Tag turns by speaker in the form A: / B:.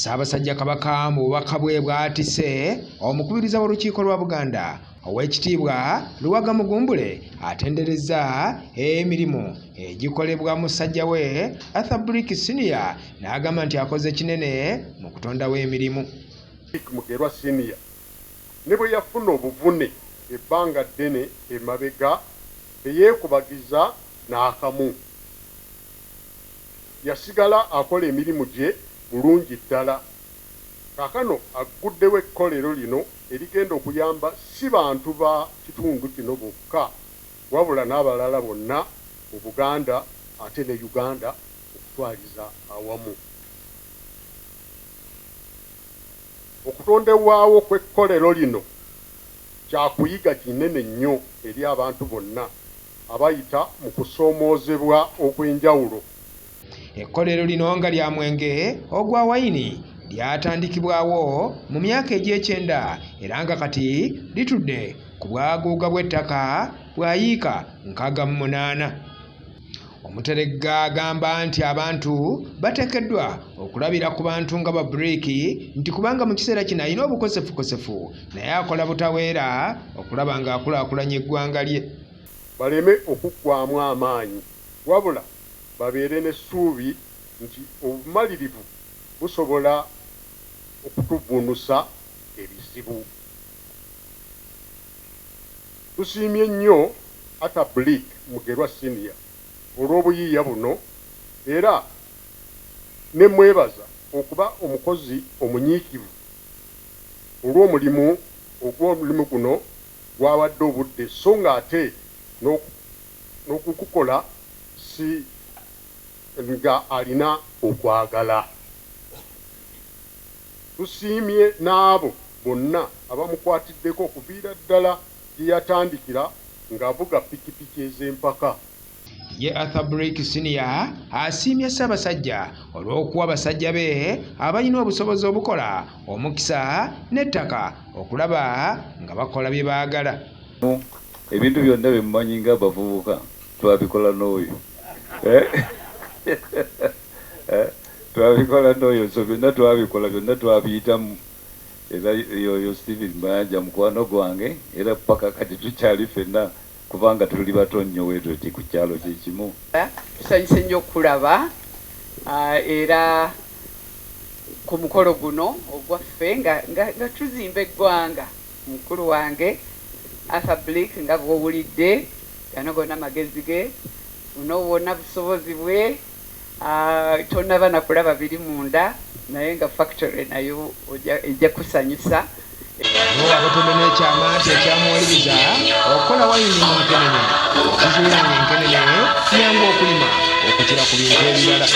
A: Ssaabasajja Kabaka mu bubaka bwe bw'atisse omukubiriza w'Olukiiko lwa Buganda, Oweekitiibwa Luwaga Mugumbule atenderezza emirimu egikolebwa musajja we Arthur Blick Senior n'agamba nti akoze kinene mu kutondawo emirimu.
B: Blick Mugerwa Senior ne bwe yafuna obuvune ebbanga ddene emabega teyeekubagiza n'akamu. Yasigala akola emirimu gye bulungi ddala. Kaakano agguddewo ekkolero lino erigenda okuyamba si bantu ba kitundu kino bokka wabula n'abalala bonna mu Buganda ate ne Uganda okutwaliza awamu. Okutondebwawo kw'ekkolero lino kyakuyiga kinene nnyo eri abantu bonna abayita mu kusoomoozebwa okw'enjawulo.
A: Ekkolero lino nga lya mwenge ogwa wayini lyatandikibwawo mu myaka egy'ekyenda era nga kati litudde ku bwaguuga bw'ettaka bwa yiika 68. Omuteregga agamba nti abantu bateekeddwa okulabira ku bantu nga ba Blick nti kubanga mu kiseera kino alina obukosefukosefu naye akola butaweera okulaba ng'akulaakulanya eggwanga lye.
B: Baleme okuggwaamu amaanyi wabula babeere n'essuubi nti obumalirivu busobola okutuvvuunusa ebizibu. Tusiimye nnyo Arthur Blick Mugerwa Senior olw'obuyiiya buno era ne mmwebaza okuba omukozi omunyiikivu olw'omulimu ogw'omulimu guno gw'awadde obudde sso ng'ate n'okugukola si nga alina okwagala. Tusiimye n'abo bonna abamukwatiddeko okuviira ddala gye yatandikira ng'avuga pikipiki ez'empaka.
A: Ye Arthur Blick Senior asiimye Ssaabasajja olw'okuwa basajja be abalina obusobozi obukola omukisa n'ettaka okulaba nga bakola bye baagala.
C: Ebintu byonna bye mumanyi ng'abavubuka twabikola n'oyo. Twabikola n'oyo, so byonna twabikola, byonna twabiyitamu. Era yoyo Steven Mayanja mukwano gwange era paka kati tukyali ffenna kubanga tuli bato nnyo wetuti ku kyalo kye kimu.
D: Tusanyuse nnyo okukulaba era ku mukolo guno ogwaffe nga tuzimba eggwanga. Mukulu wange Arthur Blick nga bw'owulidde, gano gonna magezi ge, buno bwonna busobozi bwe, tonnaba na kulaba biri munda naye nga factory nayo ejja kusanyusa.
A: Bo abatonde n'ekyama kye kyamuwaliriza okukola wayini mu nkenene, ekizuula ng'enkenene nnyangu okulima okukira ku bintu ebirala.